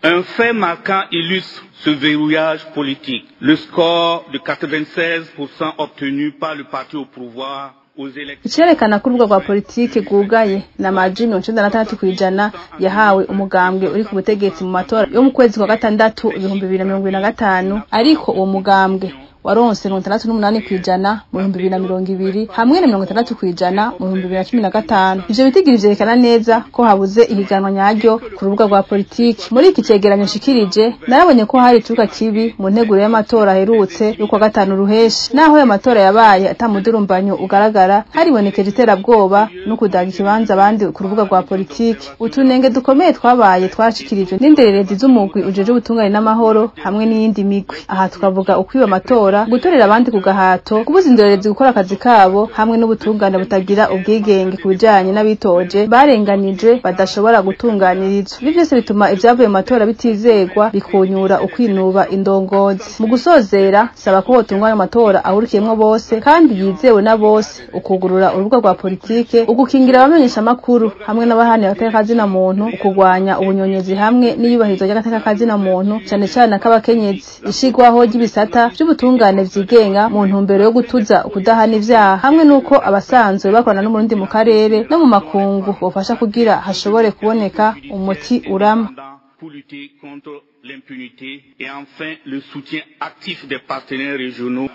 Un fait marquant illustre ce verrouillage politique. Le score de 96% obtenu par le parti au pouvoir. Icerekana ko urubuga rwa politike rwugaye na amaji 96% yahawe umugambwe uri ku butegetsi mu matora yo mu kwezi kwa gatandatu 2025, ariko uwo mugambwe waronse 68% mu 2020 hamwe na 60% mu 2015. Ivyo bitigiri vyerekana neza ko habuze ihiganwa nyaryo ku rubuga rwa politiki. Muri iki cegeranyo nshikirije, narabonye ko hari icuka kibi mu nteguro y'amatora aherutse yo kwa gatanu ruheshi. Naho ayo matora yabaye ata mudurumbanyo ugaragara, haribonekeje iterabwoba no kudaga ikibanza abandi ku rubuga rwa politiki. Utunenge dukomeye twabaye twashikirijwe n'indererezi z'umugwi ujeje ubutungane n'amahoro hamwe n'iyindi migwi. Aha tukavuga ukwiba amatora, gutorera abandi ku gahato, kubuza indorerezi gukora akazi kabo, hamwe n'ubutungane butagira ubwigenge ku bijanye n'abitoje barenganijwe badashobora gutunganirizwa. Ibi vyose bituma ivyavuye mu matora bitizegwa, bikunyura ukwinuba indongozi. Mu gusozera, saba ko hotunganywa amatora ahurikiyemwo bose kandi yizewe na bose, ukugurura urubuga rwa politike, ugukingira abamenyeshamakuru hamwe n'abahanira agateka kazina muntu, ukugwanya ubunyonyezi hamwe n'iyubahirizwa ry'agateka kazina muntu, cane cane ak'abakenyezi, ishigwaho ry'ibisata vy'ubutungane vyigenga mu ntumbero yo gutuza ukudahana ivyaha, hamwe n'uko abasanzwe bakorana n'Umurundi mu karere no mu makungu bofasha kugira hashobore kuboneka umuti urama. Pour lutter contre l'impunité et enfin le soutien actif des partenaires régionaux.